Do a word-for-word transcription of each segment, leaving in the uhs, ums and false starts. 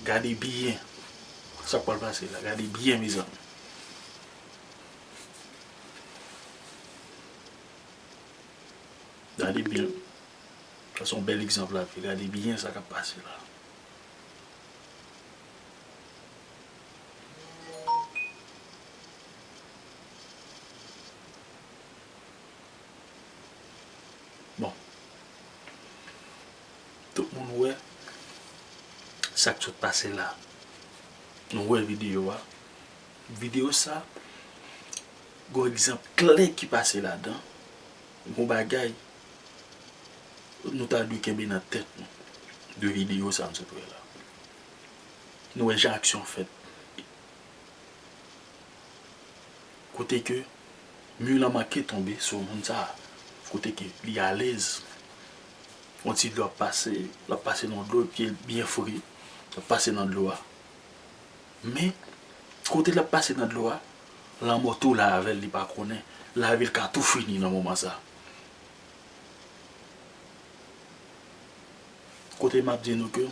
Gade byen sa k pral pase la. Gade byen, mezanmi. Gade byen. Sa se yon bèl egzanp lavi. Gade byen sa k ap pase la. Bon. Tout moun wè sa k sot pase la. Nou wè videyo a. Videyo sa, gon egzanp klè ki pase ladan. Gon bagay nou ta dwe kenbe nan tèt nou de videyo sa nou sot wè la. Nou wè jan aksyon fèt. Kote ke mi lan manke tonbe sou moun sa a. Kote ke li alèz. Yon ti dlo ap pase, l ap pase nan dlo, pye l byen fre, l ap pase nan dlo a. Men, kote l ap pase nan dlo a, lanmò tou la avè l, li pa konnen. Lavi l ka tou fini nan moman sa. Kote m ap di nou ke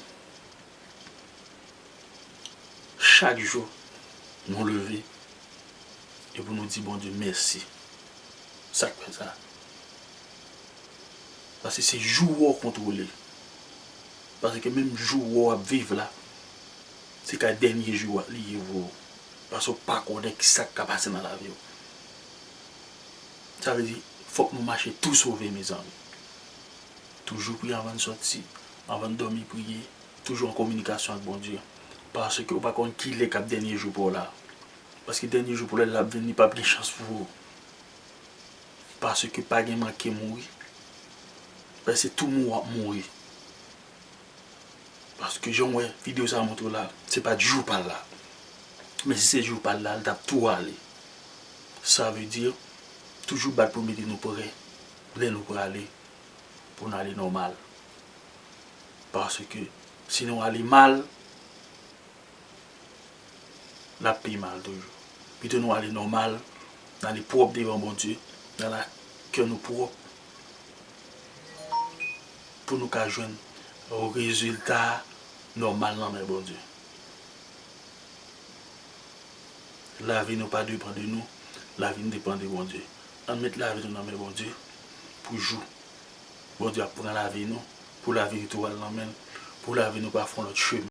chak jou nou leve e pou nou di Bondye mèsi. Sa k fè sa? Paske se jou w kontwole. Paske menm jou w ap viv la, se ka dènye jou a li ye pou ou. Paske w pa konnen ki sa k ka pase nan lavi w. Sa vle di, fòk nou mache tou sove, mezanmi. Toujou priye anvan n sòti, anvan n dòmi priye, toujou an kominikasyon ak Bondye. Paske ou pa konn kilè k ap dènye jou pa w la. Paske dènye jou pa w la, l ap vini, p ap gen chans pou ou. Paske pa gen manke mouri. Paske se tou mou w ap mouri. Paske jan w wè videyo sa a montre w la, se pa t jou pa l la. Men si se jou pa l la, l t ap tou ale. Sa vle di, toujou bat pou mete nou prè lè nou prale, pou n ale nòmal. Paske si nou ale mal, l ap pi mal toujou. Pito nou ale nòmal, n ale pwòp devan Bondye, n ale ak kè nou pwòp, pou nou ka jwenn rezilta nòmal nan men Bondye. Lavi nou pa depann de nou, lavi nou depann de Bondye. Ann met lavi nou nan men Bondye, pou jou Bondye ap pran lavi nou, pou lavi nou tou al nan men l, pou lavi nou pa fè yon lòt chemen.